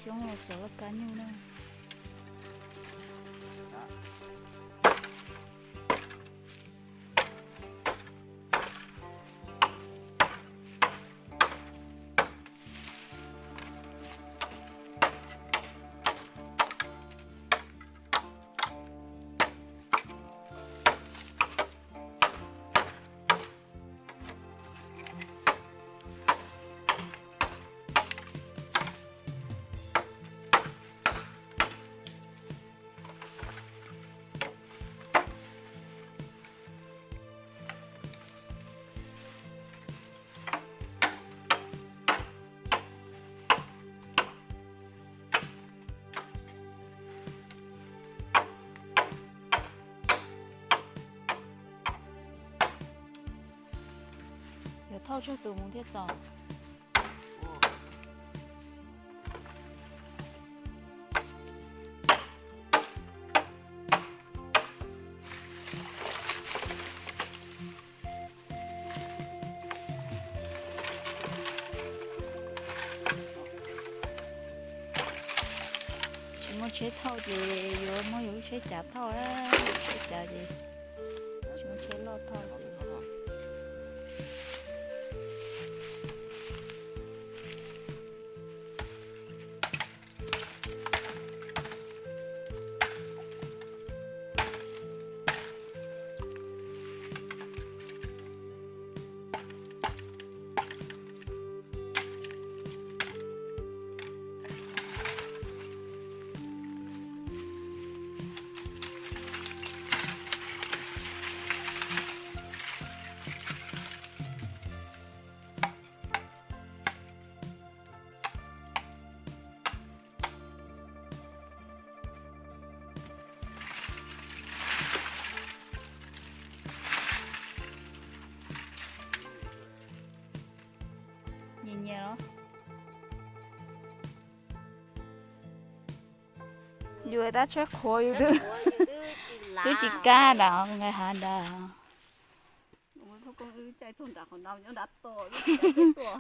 Coob los xov laj kab nyuj na. Yuav thauj tsawg tus mus thiaj txaus? Tsis muaj tsheb thauj ces yuav muab yus lub tsheb cav thauj, yus tsheb cav ces tsis muaj tsheb loj thauj ces. Nyias nyias los. Yus tab tsheb qhuav yus twb tsis kam nram nqis hav nrad.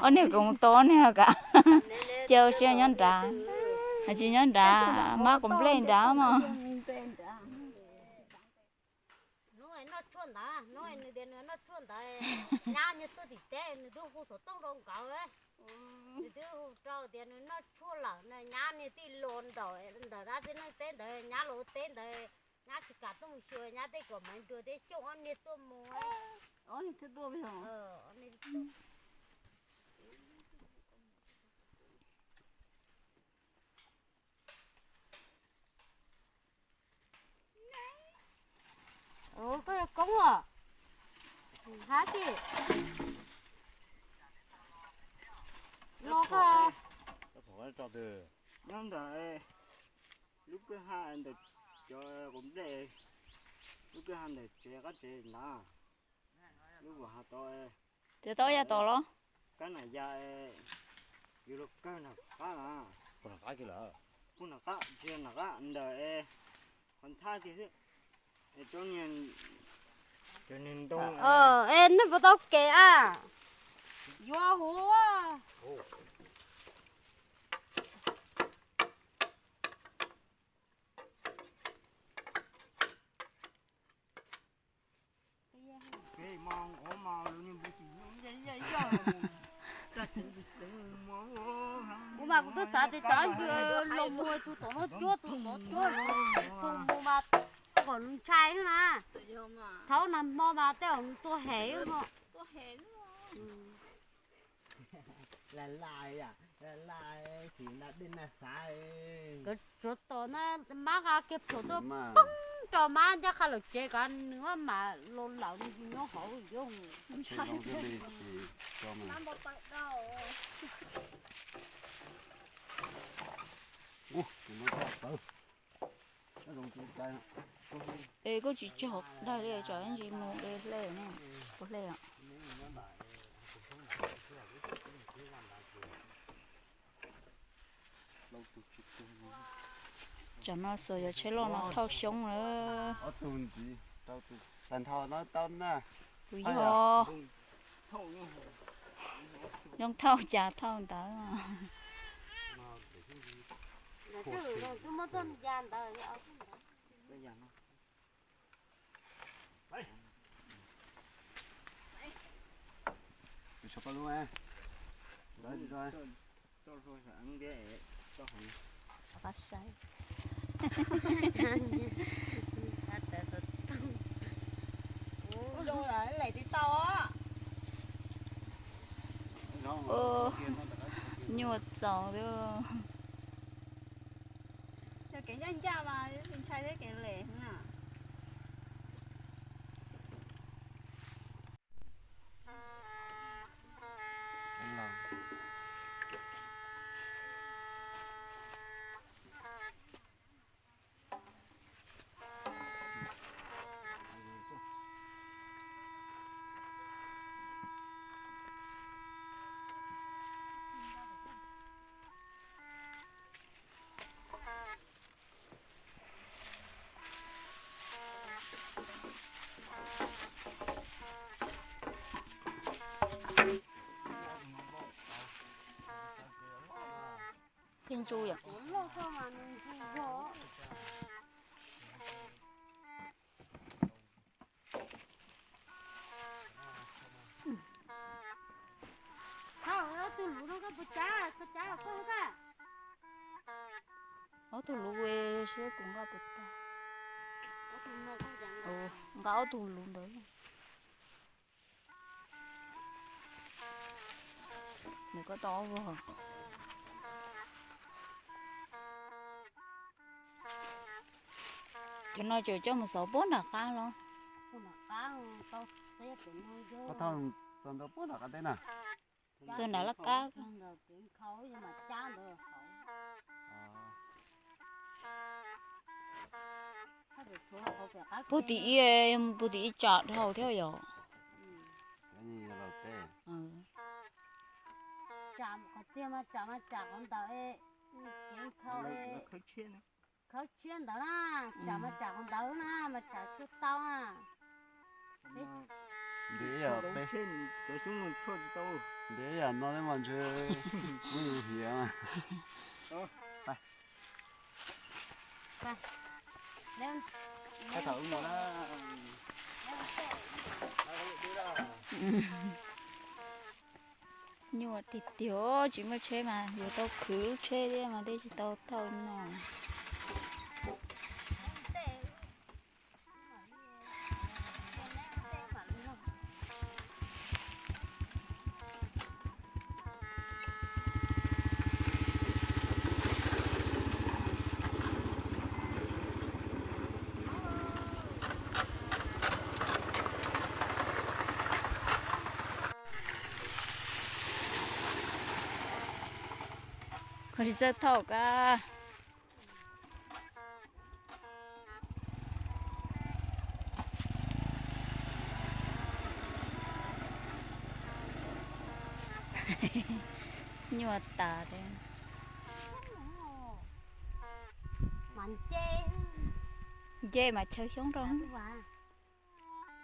Ob niag koom tos ob niag los kam, cia ua siab nyob nrad, tsis nyob nrad, mab quav nplej nrad mog. Hnub noj tshuaj ntawd, hnub nws tias nws noj tshuaj ntawd, nyab nyiag tuaj tim teb, nws twb hu xov tooj rau nkawd, nws twb hu rau tias nws noj tshuaj lawm na, nyab niag tij los nraum ntawm dab txiv neej teb ntawd, nyab los ua teb ntawd, nyab tsis kam tuaj mus xyuas, nyab tej kom Maiv Nruas thiab Xyooj ob niag tuaj mus. Koj yog koob os, hab xij los koj. Nyob ntawm lub kwj ha ntawm cov quav nplej, lub kwj ha ntawm tsev qab tsev ntawd, lub kwj ha tod. Tsev tau ya tod los? Kab nam ya, yus los kawg nram qab na. Puag nram qab, tsis yog nram qab, ntawm qhov nthab kiag xwb. Es cov niag, cov niag ntoo. Es nej puas tau kev a? Yuav huv. Kuv mas kuv twb xav tias cov ntawd los mus tus tom no cuab tus tod cuab, tus mus mas kom nws ntshai na. Thaum nag hmo mas tej zaum nws tuag heev no. Nkawd tsuav tos na, mab nqa kiag plhuav tuaj poob rau mab ncaj qha lawm tsev, kov nws mam los lawm nws tsis nyob hauv yooj. Es koj tsis tso hauv daig li, tsam ib ntsis mus de hle, ua hle os. Tsam no xav yuav tsheb loj no thauj xyoob lawm. Kuv yog, yog thauj cas thauj ntawd. Twb muab tuaj ya ntawd. Qab saib. Ua, nyuaj txaus li. Yog kev ncaj ncaj mas ntshai thiab kev lem na. Pheej ntsu yom. Ob tug luv no koj puas cav, koj cav koj ka. Ob tug luv siab kuv nqa puas tag. Nqa ob tug luv ntawd. Nws koj tau ob vog. Cov no ces coj mus xov puag nram qab los. Koj thauj txog ntawd puag nram qab teb na. Txog nram laj kab. Puag tim ib, puag tim ib tsam dhau thiab yom. Khawb tshiab ntawd na, tsam mas tsam qhov ntawd na, mas tsam tshuaj tau na. Ntev yam no mas ntshe kuv yuav hiav mas. Nyuaj tiag tiag, tsis muaj tsheb mas yuav tau khwv lub tsheb thiab mas thiaj tsis tau thauj no. Koj tsis txawj thauj kab. Nyuaj tas thiab. Nce mas chaw xyoob rau.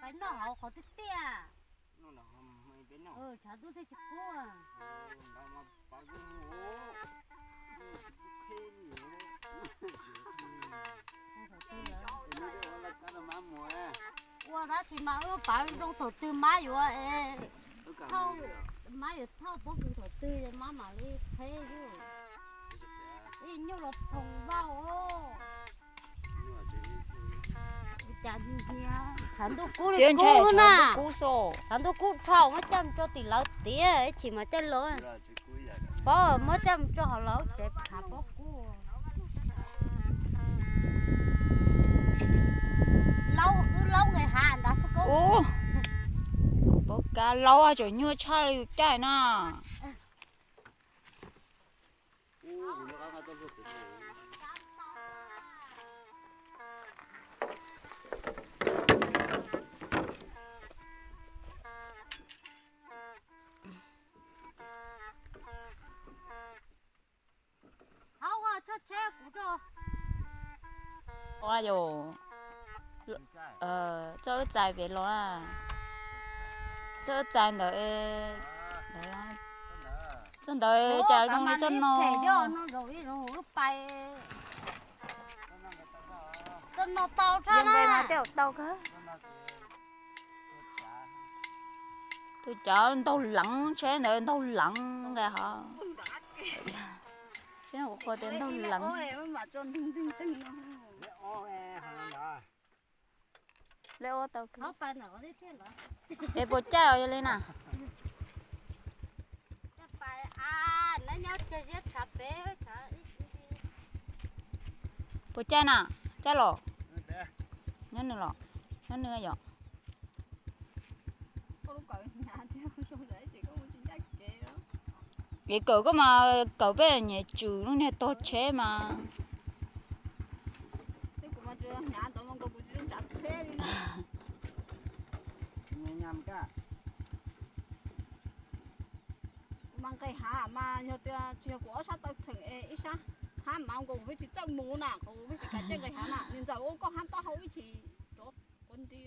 Peb noj hauv qhov tiaj tiaj. Tshav ntuj thiaj tsis kub. Ua tab sis mas wb pav zoo thaum twg mab yuav, mab yuav thauj pob kws thaum twg mab mam li qheb xwb. Ib nyuj los phoom vau. Cas hniav, tshav ntuj kub li kub na. Tshav ntuj kub dhau, muab coj mus rau tim lawv tiav ib chim mas coj los. Paub muab coj mus rau hauv lawv tsev phav pob kub. Laub wb laub nqis hav ntawd. Ub, paub kab laub tseem nyuaj tshaj li yus caij na. Ua yus, txoj wb txais pem los, txoj wb txais ntawd, ntawd, Ntawd cas zoo li txoj no. Tau. Tus cov ntaug leev, tsheb ntawd ntaug leev nqe hov. Tsheb no kuv qhuas tias ntaug leev. Lawv ua tau kawg. Es puas caij os yog li na? Puas caij na? Caij los? Nyob nws los? Nyob nws yom? Es kawm koj mas kawm peb nyiam tsum lub niag tog tsheb mas. Kuv mas nqes hav mas yog tias tsis yog kuv ob sab taw txheem es ib sab hab mas nkaus kuv pheej tsis txawj mus na, kuv pheej tsis kam caij nqes hav na, niam ntxawm ua koj hab taub hau ib chim rov quav nti.